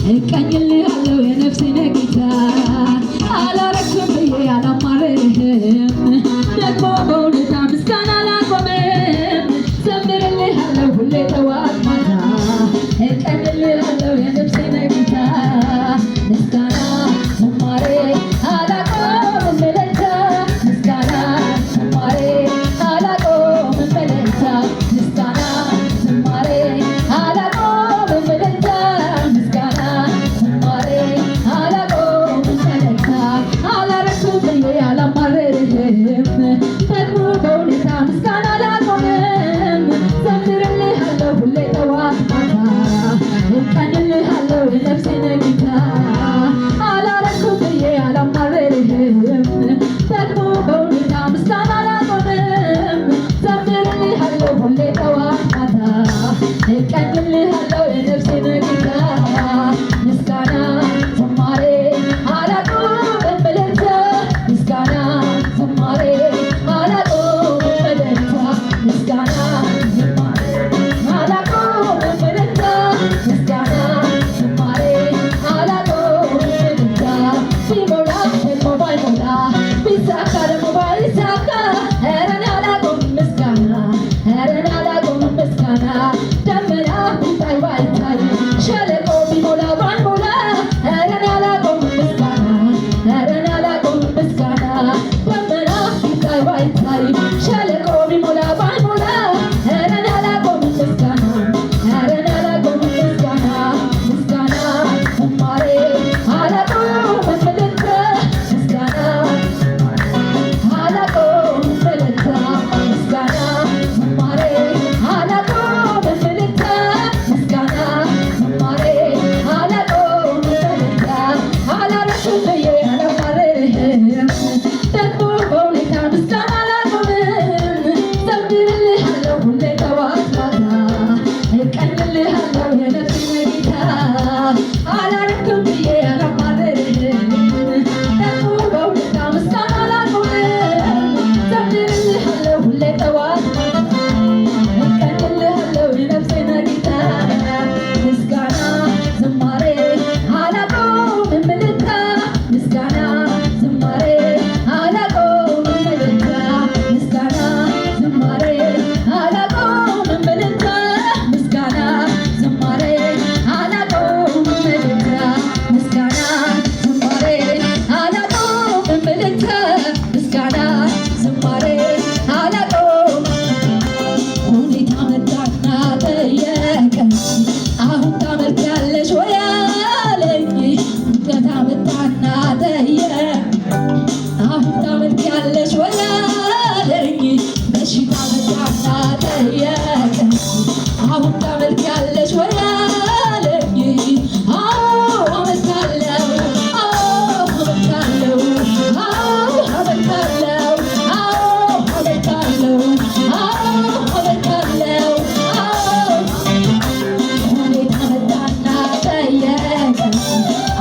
እቀኝልሃለሁ የነፍሴ ጌታ። አላረክም ብዬ አላማርርህም፣ ደግሞ በእውነታ ምስጋና አላቆምም። ዘምርልሃለሁ ሁሌ ጠዋት ማታ፣ እቀኝልሃለሁ የነፍሴ ጌታ። ምስጋና ዝማሬ አላቆምም እልልታ፣ ምስጋና ዝማሬ አላቆምም እልልታ፣ ምስጋና ዝማሬ አላቆምም እልልታ፣ ምስጋና ዝማሬ አላቆምም እልልታ። አላረክም ብዬ አላማርርህም፣ ደግሞ በሁኔታ ምስጋና አላቆምም። ዘምርልሃለሁ ሁሌ ጠዋት ማታ፣ እቀኝልሃለሁ የነፍሴ ጌታ። አላረኩም ብዬ አላማርርህም፣ ደግሞ በሁኔታ ምስጋና አላቆምም። ዘምርልሃለሁ ሁሌ ጠዋት ማታ፣ እቀኝልሃለሁ የነፍሴ ጌታ። ምስጋና ዝማሬ አላቆምም እልልታ፣ ምስጋና ዝማሬ አላቆምም እልልታ፣ ምስጋና ዝማሬ አላቆምም እልልታ፣ ምስጋና ዝማሬ አላቆምም እልልታ። ቢሞላ ደግሞ ባይሞላ፣ ቢሳካ ደግሞ ባይሳካ፣ ኧረ እኔ አላቆምም ምስጋና፣ ኧረ እኔ አላቆምም ምስጋና። ደመና ቢታይ ባይታይ፣ ሸለቆ ቢሞላ ባይሞላ፣ ኧረ እኔ አላቆምም ምስጋና፣ ኧረ እኔ አላቆምም ምስጋና። ደመና ቢታይ ባይታይ፣ ሸለቆ ቢሞላ ባይሞላ፣ ኧረ እኔ አላቆምም ምስጋና፣ ኧረ እኔ አላቆምም ምስጋና። ምስጋና ዝማሬ አላቆምም እልልታ፣ ምስጋና አላቆምም እልልታ፣ ምስጋና ዝማሬ አላቆምም እልልታ፣ ምስጋና ዝማሬ አላቆምም እልልታ። አላረክም ብዬ አላማርርህም፣ ደግሞ በሁኔታ ምስጋና አላቆምም። ዘምርልሃለሁ ሁሌ ጠዋት ማታ፣ እቀኝልሃለሁ የነፍሴ ጌታ። አላረክም ብዬ አላማርርህም፣ ደግሞ በሁኔታ ምስጋና አላቆምም። ዘምርልሃለሁ ሁሌ ጠዋት ማታ፣ እቀኝልሃለሁ የነፍሴ ጌታ። ምስጋና ዝማሬ አላቆምም እልልታ፣ ምስጋና ዝማሬ አላቆምም እልልታ፣ ምስጋና ዝማሬ አላቆምም እልልታ፣ ምስጋና ዝማሬ አላቆምም እልልታ፣ ምስጋና ዝማሬ አላቆምም እልልታ፣ ምስጋና ዝማሬ አላቆምም። ሁኔታ መጣና ጠየቀኝ፣ አሁን ታመልኪያለሽ ወይ አለኝ። ሁኔታ መጣና ጠየቀኝ፣ አሁን ታመልኪያለሽ ወይ አለኝ። በሽታ መጣና ጠየቀኝ፣ አሁን ታመልኪያለሽ ወይ አለኝ። አዎ አመልካለሁ፣ አዎ አመልካለሁ፣ አዎ አመልካለሁ፣ አዎ አመልካለሁ፣ አዎ አመልካለሁ፣ አዎ። ሁኔታ መጣና ጠየቀኝ፣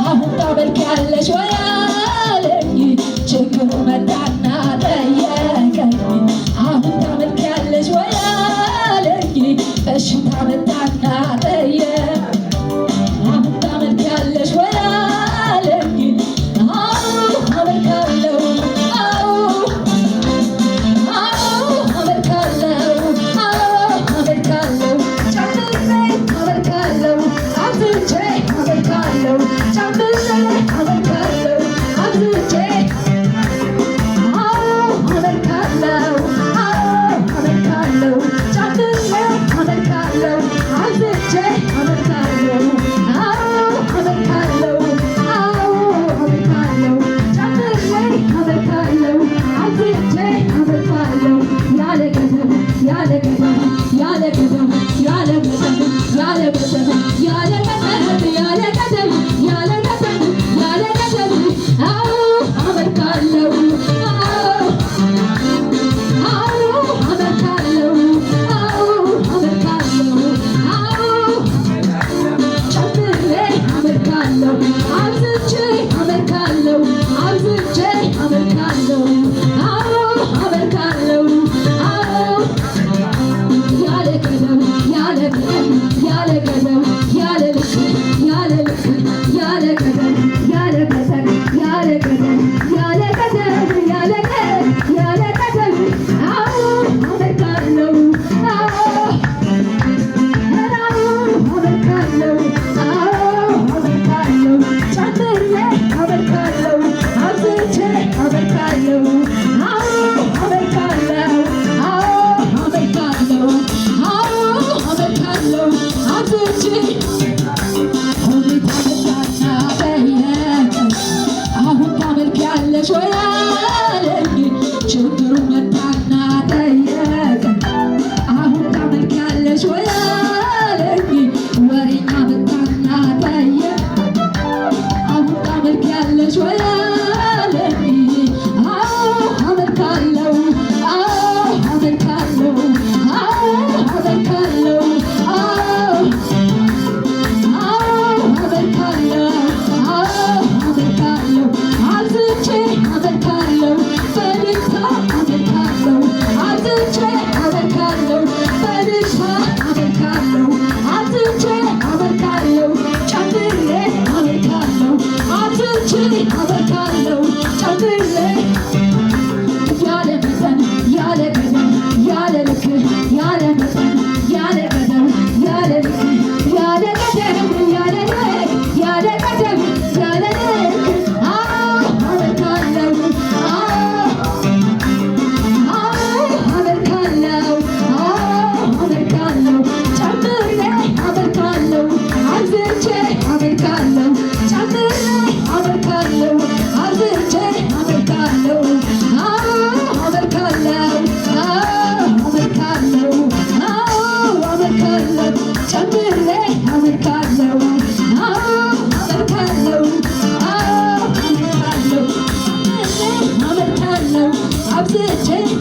አሁን ታመልኪያለሽ ወይ አለኝ። ችግሩ መጣና ጠየቀኝ፣ አሁን ታመልኪያለሽ ወይ አለኝ። በሽታ መጣና ጠየቀኝ፣ አሁን ታመልኪያለሽ ወይ አለኝ። አዎ አመልካለሁ፣ አዎ፣ አዎ አመልካለሁ፣ አዎ አመልካለሁ፣ ጨምሬ አመልካለሁ፣ አብዝቼ አመልካለሁ፣ ጨምሬ አመልካለሁ፣ አብዝቼ። አዎ አመልካለሁ፣ አዎ አመልካለሁ፣ ጨምሬ አመልካለሁ፣ አብዝቼ አመልካለሁ። አዎ አመልካለሁ፣ አዎ አመልካለሁ፣ ጨምሬ አመልካለሁ፣ አብዝቼ አመልካለሁ። ያለ ገደብ፣ ያለ ገደብ፣ ያለ ገደብ፣ ያለ ገደብ፣ ያለ ገደብ፣ ያለ ገደብ፣ ያለ ገደብ፣ ያለ ገደብ፣ ያለ ገደብ። አዎ አመልካለሁ፣ አዎ፣ አዎ አመልካለሁ፣ አዎ አመልካለሁ፣ አዎ ጨምሬ አመልካለሁ፣ አብዝቼ አመልካለሁ፣ አብዝቼ አመልካለሁ። አዎ አመልካለሁ፣ አዎ። ያለ ገደብ፣ ያለ ገደብ፣ ያለ ገደብ፣ ያለ ልክ፣ ያለ ልክ። አብዝቼ።